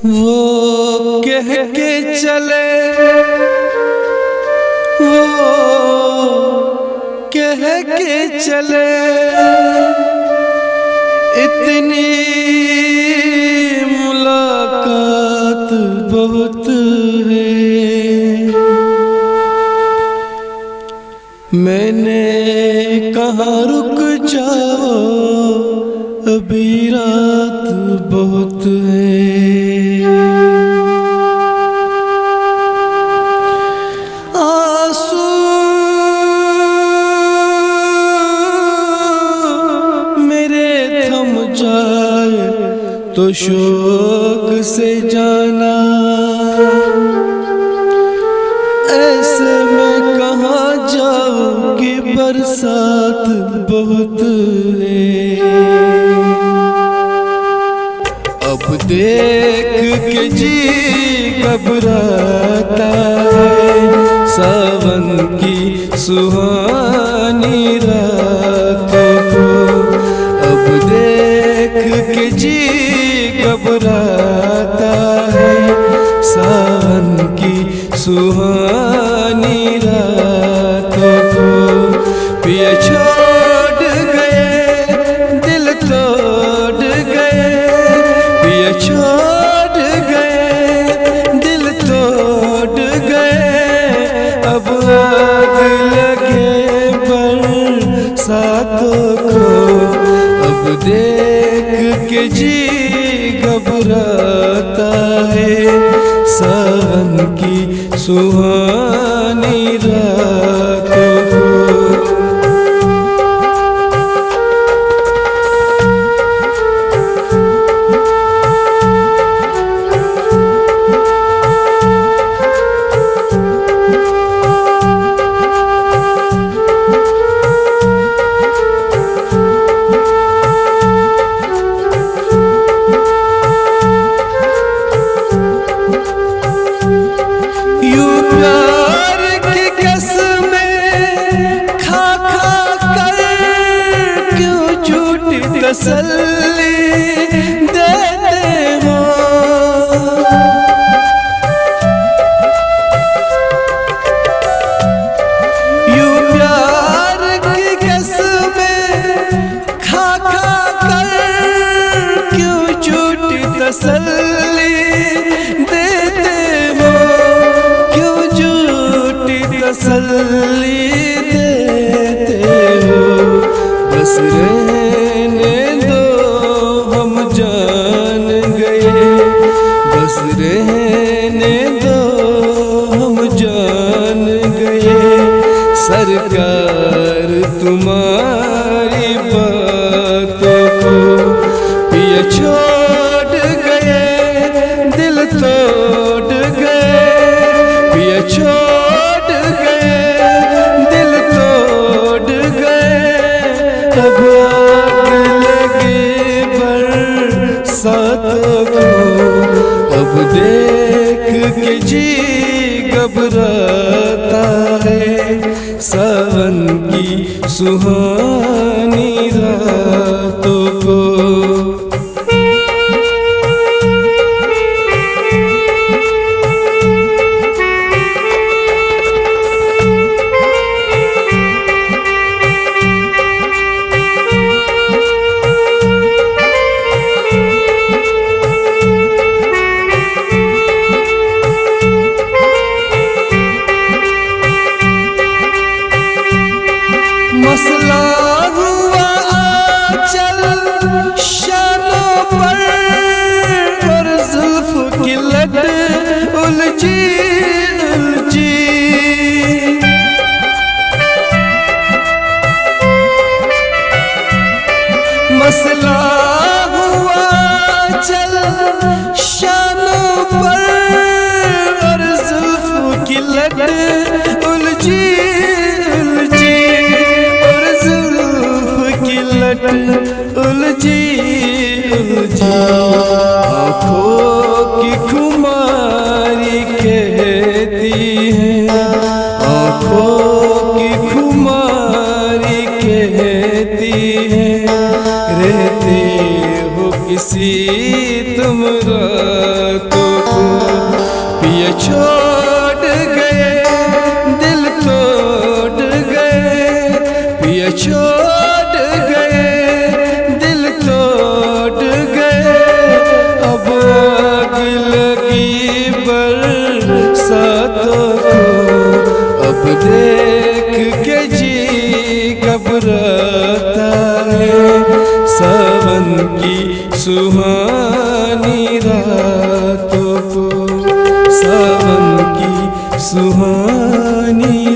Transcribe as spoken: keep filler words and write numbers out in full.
وہ کہہ کے چلے، وہ کہہ کے چلے، اتنی ملاقات بہت ہے۔ میں نے کہا، رک جاؤ، ابھی رات بہت ہے۔ آنسو میرے تھم جائے تو شوق سے جانا، ایسے میں کہاں جاؤں کہ برسات بہت ہے۔ اب دیکھ کے جی گھبراتا ہے ساون کی سہانی راتوں کو۔ اب دیکھ کے جی گھبراتا ہے ساون کی سہانی راتوں کو۔ پیا چھوڑ گئے، دل توڑ گئے، پیا چھوڑ گئے، دل توڑ گئے۔ اب آگ لگے برساتوں کو، اب دیکھ کے جی گھبراتا ہے ساون کی سہانی راتوں کو۔ یوں پیار کی قسمیں کھا کھا کر کیوں جھوٹی تسلی دیتے ہو؟ یوں پیار کی قسمیں کھا کھا کر کیوں جھوٹی تسلی دیتے ہو، کیوں جھوٹی تسلی دیتے ہو؟ بس رہنے دو، ہم جان گئے، بس رہنے دو، ہم جان گئے۔ سرکار تمہاری باتوں کو، پیا چھوڑ گئے، دل توڑ گئے، پیا چھوڑ گئے، دل توڑ گئے۔ اب آگ لگے برساتوں کو، اب دیکھ کے جی گھبراتا ہے ساون کی سہانی راتوں کو۔ مسئلہ ہوا آنچل شانوں پر، اور زلف کی لٹ الجھی الجھی۔ مسئلہ ہوا آنچل شانوں پر، اور زلف کی لٹ الجھی الجھی، اور زلف کی لٹ الجھی الجھی۔ آنکھوں کی خماری کہتی ہے، آنکھوں کی خماری کہتی ہے، رہتے ہو اسی تم راتوں کو پیا چھوڑ گئے، دل توڑ گئے، پیا چھوڑ گئے، دل توڑ گئے۔ اب آگ لگی برساتوں کو، اب دیکھ کے جی گھبراتا ہے۔ ساون کی سہانی راتوں کو، ساون کی سہانی